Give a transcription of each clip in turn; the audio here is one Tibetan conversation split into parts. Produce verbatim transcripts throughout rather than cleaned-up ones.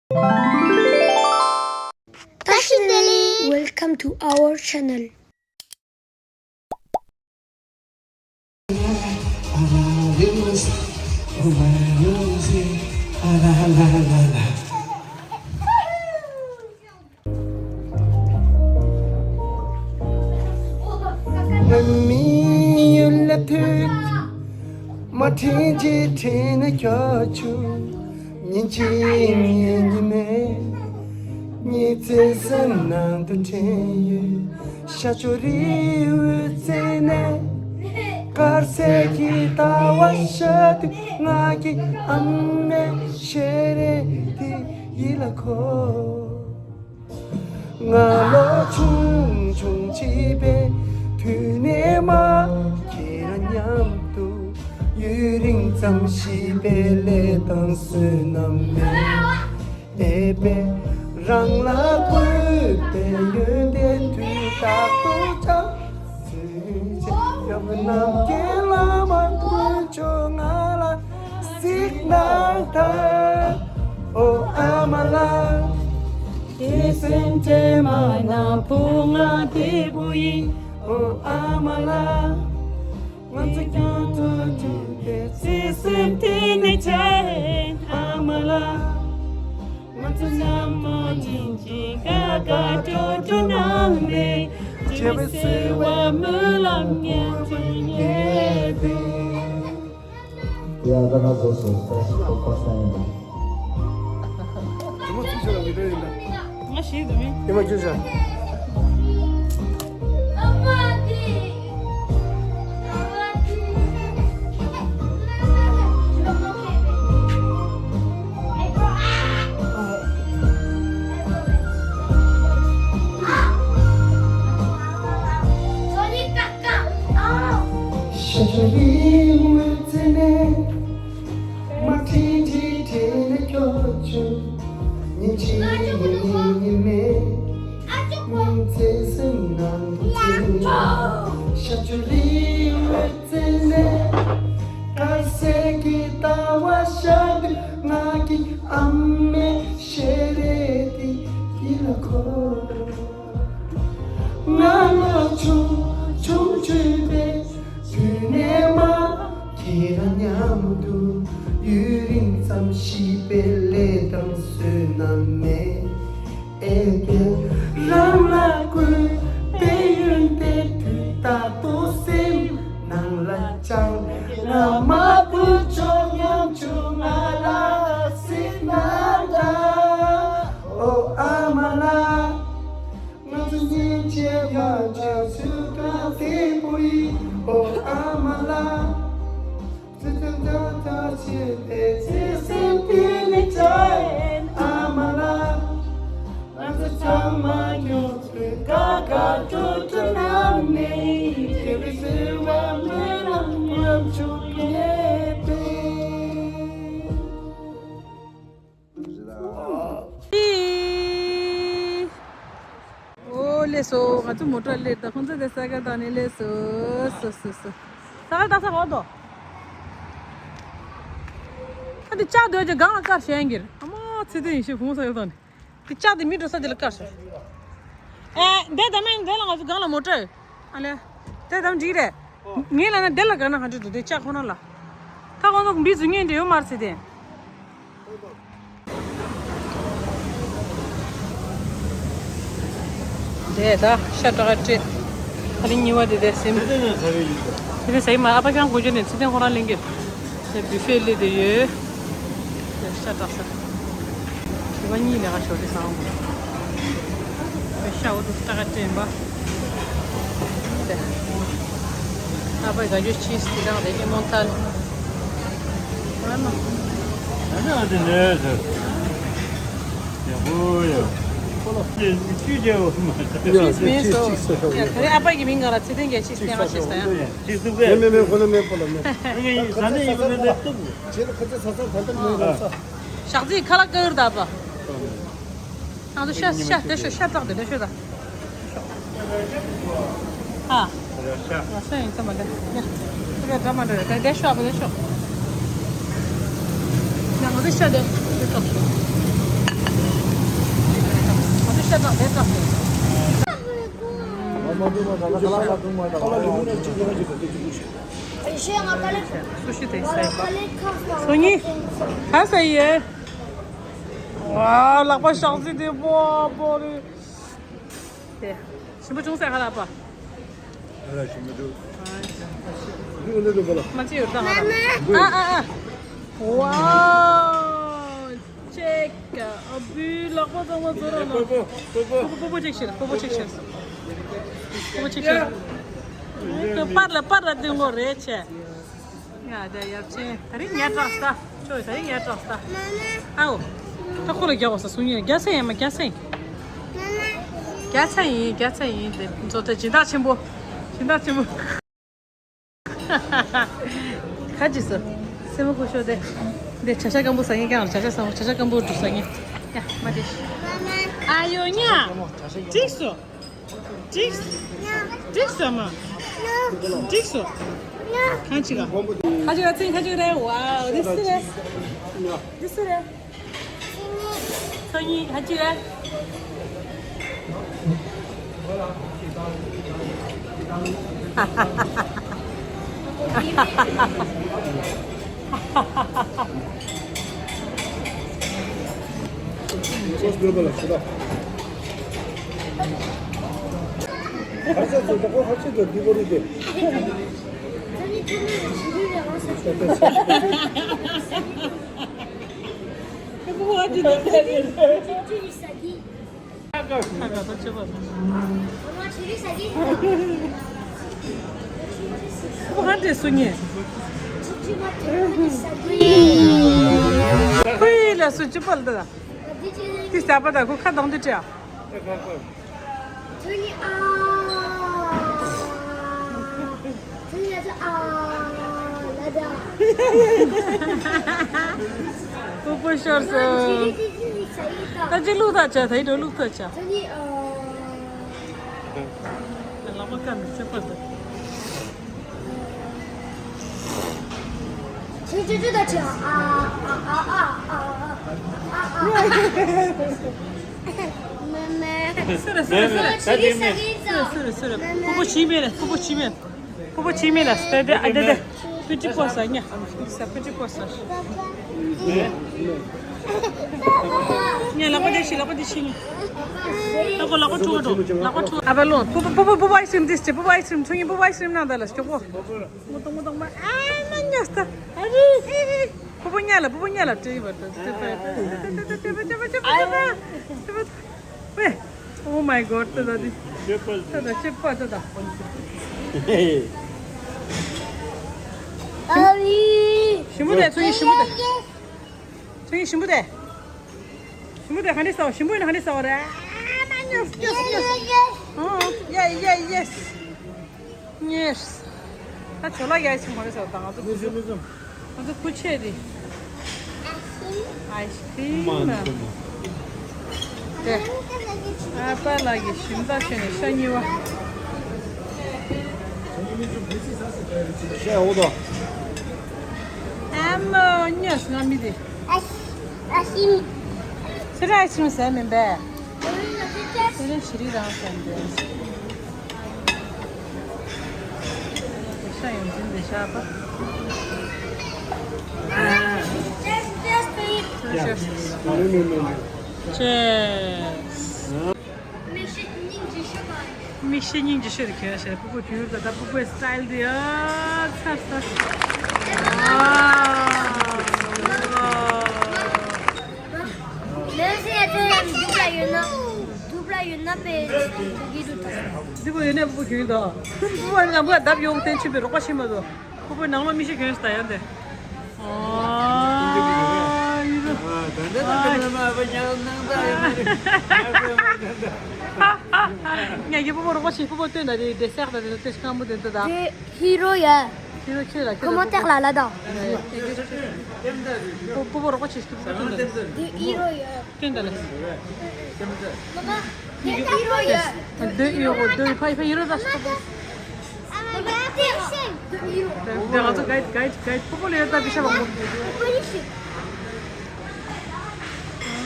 བཀྲ་ཤིས་བདེ་ལེགས། Welcome to our channel. མི་ཡུལ་ལ་ཐུག་མ་ཁྲིད་ཅི་ཁྲིད་ན་ཁྱོད་ཆུང་། ཉིན་གཅིག་ཉིན་གཉིས་མེད། ཉི་ཚེ་སེམས་ནང་དུ་དྲན་ཡོད། ཤ་ཆུ་རི་བོའི་རྩེ་ནས། དཀར་གསལ་གྱི་ཟླ་བ་ཤར་དུས། ང་གི་ཨ་མའི་ཞལ་རས་དེ་ཡིད་ལ་འཁོར། ང་ལོ་ཆུང་ཆུང་བྱིས་པའི་དུས་ནས་མ། ཁྱེད་རང་མཉམ་དུ་ཡུན་རིང་ཙམ་ཞིག་པའི་ལས་དང་བསོད་ནམས་མེད། ཨེ་པེ་རང་ལ་གུས་པའི་ཡོན་ཏན་དུས་རྟག་ཏུ་བྱ། ཡབ་རྣམ་རྒྱལ་བླ་མ་དཀོན་མཆོག་ང་ལ་གཟིགས་གནང་དང་། ཨོ་ཨ་མ་ལགས། ཁྱེད་སེམས་ཁྲལ་མ་གནང་བུ་ང་བདེ་པོ་ཡིན། ཨོ་ཨ་མ་ལགས། ང་ཚོ་ཁྱོད་ཚོ་ཐུག་པའི་བརྩེ་སེམས་དེ་ནི་ཆ་ཡིན་ཨ་མ་ལགས། ང་ཚོ་མཉམ་དུ་ཉིན་གཅིག་དགའ་དགའ་སྤྲོ་སྤྲོ་གནང་ནས། བརྗེད་པའི་བསུ་བ་སྨོན་ལམ་མཉམ་དུ་ཉལ་ཏེ། ཡ་ད་ང་བཟོ་སོང་ད་ཞིག་ཁོ་ཁོ་ས་ཡིན་ད། དེ་མ་ཚུགས་ཆོག་ལ་མི་འགྲོ་ཡིན་ད། ང་ཞིག་དུ་མི། དེ་མ་ཁྱོད་ཤ། ཤ་ཆུ་རི་བོའི་རྩེ་ནས། མ་ཁྲིད་ཁྲིད་ཁྲིད་ནས་ཁྱོད་ཆུང་། ཉིན་གཅིག་ཉིན་གཉིས་ཉིན་མེད། ཉིན་ཚེ་སེམས་ནང་དུ་འཛིན། ཤ་ཆུ་རི་བོའི་རྩེ་ནས། དཀར་གསལ་གྱི་ཟླ་བ་ཤར་དུས། ང་གི་ཨ་མའི་ཞལ་རས་དེ་ཡིད་ལ་འཁོར། ང་ལོ་ཆུང་ཆུང་བྱིས་པའི་དུས་ནས་མ། ཁྱེད་རང་མཉམ་དུ་ཡུན་རིང་ཙམ་ཞིག་པའི་ལས་དང་བསོད་ནམས་མེད། ཨེ་ཀྱེ་རང་ལ་གུས་པའི་ཡོན་ཏན་དུས་རྟག་ཏུ་སེམས་ནང་ལ་འཆང་། ང་མ་བུ་མཆོག་ཉམ་ཆུང་ང་ལ་གཟིགས་གནང་དང་། ཨོ་ཨ་མ་ལགས། ང་ཚོ་གཉིས་ཆེ་མ་ཆེ་སུ་གང་དེ་པོ་ཡིན། ཨོ་ཨ་མ་ལགས། ཙི་ཙི་ཙི་ཙི་ཆེ་དེ་ཙི་སེམས་དེ་ནི་ཆ་ཡིན་ཨ་མ་ལགས། ང་ཚོ་ཚང་མ་མྱོང་ཚོད་དགའ་དགའ་སྤྲོ་སྤྲོ་གནང་ནས་དེ་བས་ཟེར་བ་མེད་ལ་མཉམ་ཆུང་ཡེ་པེ། ཨོ་ལེ་སོ། ང་ཚོ་མོ་ཊ་སླེབས་ད། ཁོང་ཚོ་དེ་ས་ཀར་བཏང་ནས་སླེབས་སོ། སོ་སོ་སོ། ས་ཀར་བཏང་ས་འོ་དོ། ཨ་དེ་ལྕགས་སྡོད་ཀྱི་སྒང་ལ་བཀར་བཞེངས་གིར། ཨ་མ་ཚེ་བརྟན་ཡེ་ཤེས་བུ་མོ་ས་ཀར་བཏང་ནས། དེ་ལྕགས་དེ་མི་འགྲོ་ས་དེ་ལ་བཀར་བཞེངས། ཨེ་འདས་ད་མེད་འདས་ལ་ང་ཚོ་སྒང་ལ་མོ་ཊ། ཨ་ལེ། དེ་དམ་འགྲིག་རེད། ངས་ལབ་ན་དེ་ལ་དགའ་ན་ག་འདྲ་འདུག་དེ་ལྕགས་ཁོ་ན་ལ། ད་ཁོང་ཚོ་འབི་རྫུན་ངན་འདྲ་ཡོད་མ་རེད་ཟེར་དེ། དེ་ད་ཤ་སྟག་སྤྲད། ད་རིང་ཉི་བ་དེ་དེ་སེམས། དེ་དེ་ཟ་ཡི་མ་ཨ་ཕ་ཀྱང་དགོས་རྒྱུ་ནས་ཚེ་བརྟན་ཁོ་རང་ལེན་གྱི། དེ་བུ་ཕེ་ལེ་དེ་ཡོད། དེ་ཤ་སྟག་ས། བྱིས་པ་གཉིས་ལས་ཀ་ཞོར་དུ་བཟང་བོ། ཤ་འོ་དུ་སྟག་སྤྲད་པ། ཨ་ཕའི་དགའ་སྐྱོ་ཆིས་དེ་དང་དེ་ཉིན་མོ་ཐལ། ཨ་ན། ཨ་ན་དེ་ནས་ཟེར། ཡ་ཧོ་ཡ། ཁོ་ལ་ཕྱི་ཕྱི་རྒྱལ་བ་མ་ཟེར། ཆིས་མིན་སོ། ཡ་ད་རེས་ཨ་ཕ་གི་མིང་ག་ལ་ཚེ་བརྟན་རྒྱལ་ཆིས་བསྟན་པ་ཆིས་ད་ཡ། ཆིས་སུ་བས། མེ་མེ་མེ་ཁོ་ལ་མེ་ཁོ་ལ་མེ། ཨ་ངའི་ཟ་ནས་ཡིན་པ་ནི་ལེགས་ཐུབ། ཁྱེད་ལ་ཁ་ཆེ་ས་ས་ད་ལྟ་མེ་རང་ས། ཞག་རྩིས་ཁ་ལག་ཀ་ཡོར་ད་པ། ང་ཚོ་ཤ་ཤ་དེ་ཤོ་ཤ་བཏགས་དེ་དེ་ཤོ་ད། ཧ། ར་ཤ། ར་ཤ་ཡིན་ས་མ་དེ། དེ་ག་འདྲ་མ་འདྲ་རེད་དེ་དེ་ཤོ་ཨ་པ་དེ་ཤོ། ང་ཚོ་ཤ་དེ་དེ་ཤོ། སུ་ཞིག་དེ་ཟས། སུ་ཉིད་ཧ་ཟ་ཡི། ཝའོ། ལག་པ་ཤག་ཟི་དེ་པོ་པོ་རེད། དེ་ཞིམ་པོ་བྱུང་ཟེར་ཧ་ལག་པ། ཨ་ལ་ཞིམ་པོ་འདུག་འདི་འདི་འདུག་པ་ལ། མ་ཅི་ཡོད་ད་ཧ་ལག་པ། ཨ་ཨ་ཨ། ཝའོ། ཅེག་ཨ་བུའི་ལག་པ་ཚང་མ་ཚོ་ར་ལ། པོ་པོ་པོ་པོ། པོ་པོ་ཅེག་ཤེར། པོ་པོ་ཅེག་ཤེར། པོ་པོ་ཅེག་ཤེར། པར་ལ་པར་ལ་ཏིང་ངོ་རེ་ཆེ། ཡ་ད་ཡབ་ཆེན་ད་རིང་ཉལ་དྲགས་ས། ཁྱོད་ད་རིང་ཉལ་དྲགས་ས། ཨའོ། ད་ཁོ་ལ་རྒྱག་འོ་ས་གསུང་ཡིན། རྒྱག་ས་ཡིན་མ་རྒྱག་ས་ཡིན། རྒྱག་ས་ཡིན། རྒྱག་ས་ཡིན། དེ་ཚོ་ད་སྦྱིན་བདག་ཆེན་པོ། སྦྱིན་བདག་ཆེན་པོ། ཁ་ཅིག་སོ། སེམས་ཁུ་ཤོ་དེ། འདི་བྱ་ཤ་སྐམ་པོ་ཟ་ངེ་ཀྱང་བྱ་ཤ་སམ། བྱ་ཤ་སྐམ་པོ་འབྲུ་ཟ་ངེ། ཡ་མ་དེ། ཨ་ཡོ་ཉ། འགྲིག་སོ། འགྲིག་འགྲིག་སོ་མ། འགྲིག་སོ། ཁ་ཅིག་ག་ཁ་ཅིག་ག་ཚིང་ཁ་ཅིག་རེད། ཝའོ། འདི་སུ་རེད། འདི་སུ་རེད། ཚོ་གཉིས་ཧ་ཅི་རེད། ཁོས་སྡོད་པ་ལ་ཞེ་དྲག་ཧ་ཅང་ཚོད་ལྟ་ཁོ་ཧ་ཅི་དང་འདི་བོ་རི་དེ། ཁོ་ཧ་འདྲེ་སུ་ཉེ། ཁོ་ཡི་ལ་སུ་ཅི་པལ་ད། དེ་ས་པ་ད་ཁོ་ཁ་གདང་དུ་བྲེ། ཐུ་ནི་ཨ། ཐུ་ནི་ཨ་ལ་ད། པུ་པུ་ཤོར་སོང་། ད་ཅི་ལུག་ཐག་ཆ་ད་ཡི་འགྲོ་ལུག་ཐག་ཆ། ཐུ་ནི་ཨ། ལ་མ་ཀ་མི་ཚེ་པར་ད། ཁྱེད་ཀྱིས་ཅི་ལྟར་བྱས། ཨ་ཨ་ཨ་ཨ་ཨ་ཨ། མེ་མེ། སུ་རེད་སུ་རེད་སུ་རེད། ད་དེ་མེད། སུ་རེད་སུ་རེད། ཕུ་བོ་ཕྱི་མེད་རེད། ཕུ་བོ་ཕྱི་མེད། ཕུ་བོ་ཕྱི་མེད་ལ་སྟེ་དེ་ཨ་དེ་དེ། ཕུ་ཅི་པོ་ས་ཉ། ས་ཕུ་ཅི་པོ་ས། ཉ་ལག་པ་དེ་ཤི། ལག་པ་དེ་ཤི་ཉ། ལག་པ་ལག་པ་ཁྲུ་འགྲོ། ལག་པ་ཁྲུ། ཨ་བ་ལོ། ཕུ་བོ་ཕུ་བོ་ཕུ་བོ་ཨའི་སི་ཀྲིམ་དེ་སྤྱི། ཕུ་བོ་ཨའི་སི་ཀྲིམ་ཆུང་ཡིན། ཕུ་བོ་ཨའི་སི་ཀྲིམ་ནང་ད་ལ་སྐྱོ་པོ། ངོ་ཏོ་ངོ་ཏོ་མ་ཨ་མ་ཉོས་ཏ། ཨ་རི་ཨི་ཨི། ཕུ་བོ་ཉ་ལ། ཕུ་བོ་ཉ་ལ་སྤྲེའུ་བར་དུ། ཝེ། Oh my god ཏ་ཏ་ཏི། ཏ་ཏ་ཅེ་པ་ཏ་ཏ། ཨ་རི། ཞིམ་པོ་དེ་ཚོ་ཡི་ཞིམ་པོ་དེ། ཚོ་ཡི་ཞིམ་པོ་དེ། ཞིམ་པོ་དེ་ག་འདྲ་ཟ་བ། ཞིམ་པོ་ཡིན་ན་ག་འདྲ་ཟ་བ་རེད། ཨ་མ་ཉོས་ཉོས་ཉོས། ཨོ་ཡེ་ཡེ་ཡེ། ཉེས། ད་ཇོ་ལགས་ཡ་ཞིམ་མ་རེད་ཟེར་བ་དང་ང་ཚོ་མི་ཟེར་མི་ཟེར། ང་ཚོ་སྐུ་ཆས་རེད། ཨའི་སི་ཀྲིམ་མ་ན། དེ། ཨ་པ་ལགས་ཀྱི་ཞིམ་པ་ཆོས་ནས་ཤ་གཉིས་པ། ཤ་འོ་དོ། ཨ་མ་ཉེས་ང་མི་དེ། ཨ་ཨ་ཞིམ། ཚེ་རིང་ཨའི་སི་ཀྲིམ་ཟས་མིན་པས། ཚེ་རིང་ཞི་རི་རང་ཟས་མིན་པས། ཤ་ཡོང་འཛིན་དེ་ཤ་པ། Cheers. མིག་ཤེལ་སྙིང་རྗེ་ཤོད་པ། མིག་ཤེལ་སྙིང་རྗེ་ཤོད་དེ་གྱོན་ཤེར། ཕུ་བོ་གྱོན་ད་ད་ཕུ་བོའི་སི་ཊལ་དེ་ཨ་ཚར་ཚར། ལེ་སི་ཡ་ཚོ་ཡང་སྡུག་ལ་ཡོད་ན། སྡུག་ལ་ཡོད་ན་པེ་སྡུག་གི་འདུག་ད། སྡུག་པོ་ཡོད་ན་ཕུ་བོ་གྱོན་ད། ཕུ་བོ་ལ་ཕུ་བོ་ལྡབ་ཡོང་བསྟན་ཆུ་པའི་རོགས་པ་ཤེས་མ་ཐུབ། ཁོ་པོའི་ནང་ལོགས་མིག་ཤེལ་གྱོན་སྟ་ཡང་དེ། ཨོ། ཡུ་རོ། ཨ། ད་འདྲ་ད་འདྲ་མ་བ་ཉག་ནང་ད་ཡིན་ནི། ཉག་གི་པོ་པོ་རོགས་པ་ཞིག་པོ་པོ་སྟོན་ད་དེ་དེ་སེག་ད་དེ་དེ་སྐམ་པོ་དེ་ད་ད། དེ་ཧི་རོ་ཡ། ཧི་རོ་ཁྱེད་ལ་ཁྱེད་ཁོ་མོ་ལ་ཏེག་ལ་ལ་དང་། པོ་པོ་རོགས་པ་ཞིག་པོ་པོ་སྟོན་ད་དེ། དེ་ཧི་རོ་ཡ། སྟོན་ད་ལ། མ་མ། དེ་ཧི་རོ་ཡ། དེ་ཧི་རོ་ཡ། ཕ་ཕ་ཧི་རོ་ད་ཞིག་པོ་པོ། དེ་ང་ཚོ་གའིཌ་གའིཌ་གའིཌ་པོ་པོ་ལ་ཡོད་ད་པི་ཤ་བང་པོ། Police.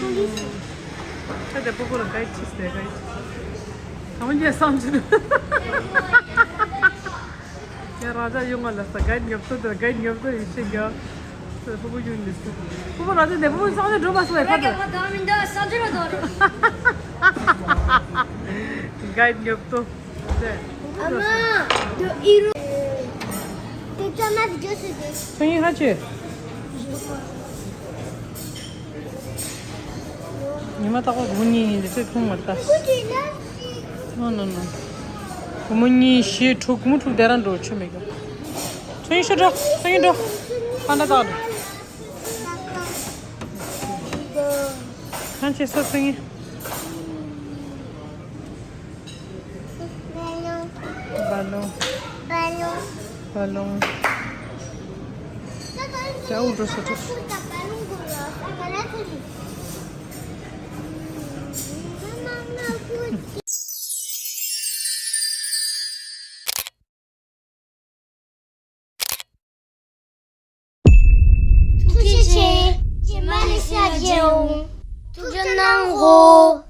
Police. ད་དེ་སྤོ་བོ་ལ་གའིཌ་བྱས་ཏེ་གའིཌ། ད་མ་ཉེ་སང་ཆུ། ཡ་ར་ཇ་ཡོང་ང་ལ་ས་གའིཌ་ཉོབ་ཏོ་དེ་གའིཌ་ཉོབ་ཏོ་ཡིན་ཤེས་རྒྱ། སྤོ་བོ་ཡོང་ནས་སུ། སྤོ་བོ་ར་ཇ་དེ་སྤོ་བོ་སང་ཆུ་འགྲོ་མ་སོང་ཡ་ཁ་ད། གའིཌ་ཉོབ་ཏོ། དེ། ཨ་མ། དེ་ཨི་རུ། དེ་ཙམ་མ་བརྗོད་སྲིད་དེ། སང་ཉིན་ཧ་ཅེ། ཉི་མ་རྟག་པར་སྒོར་མོ་གཉིས་གཉིས་འདི་ཚོས་མཐོང་མ་ལྟ། ནོ་ནོ་ནོ། སྒོར་མོ་གཉིས་བཞི་དྲུག་སྒོར་མོ་དྲུག་དེ་རང་འགྲོ་ཆོ་མེད་གི། ཚོན་ཤོ་འགྲོ་ཚོན་འགྲོ། ཕ་འདྲ་དག་འགྲོ། གང་བྱེད་སོ་ཚོན་ངེ། བ་ལོང་། བ་ལོང་། བ་ལོང་། ཅའུ་འགྲོ་སོ་འགྲོ། ཐུགས་རྗེ་ཆེ། རྗེས་མ་ལས་ཤག་རྒྱལ་འོང་། ཐུགས་རྗེ་གནང་གོ།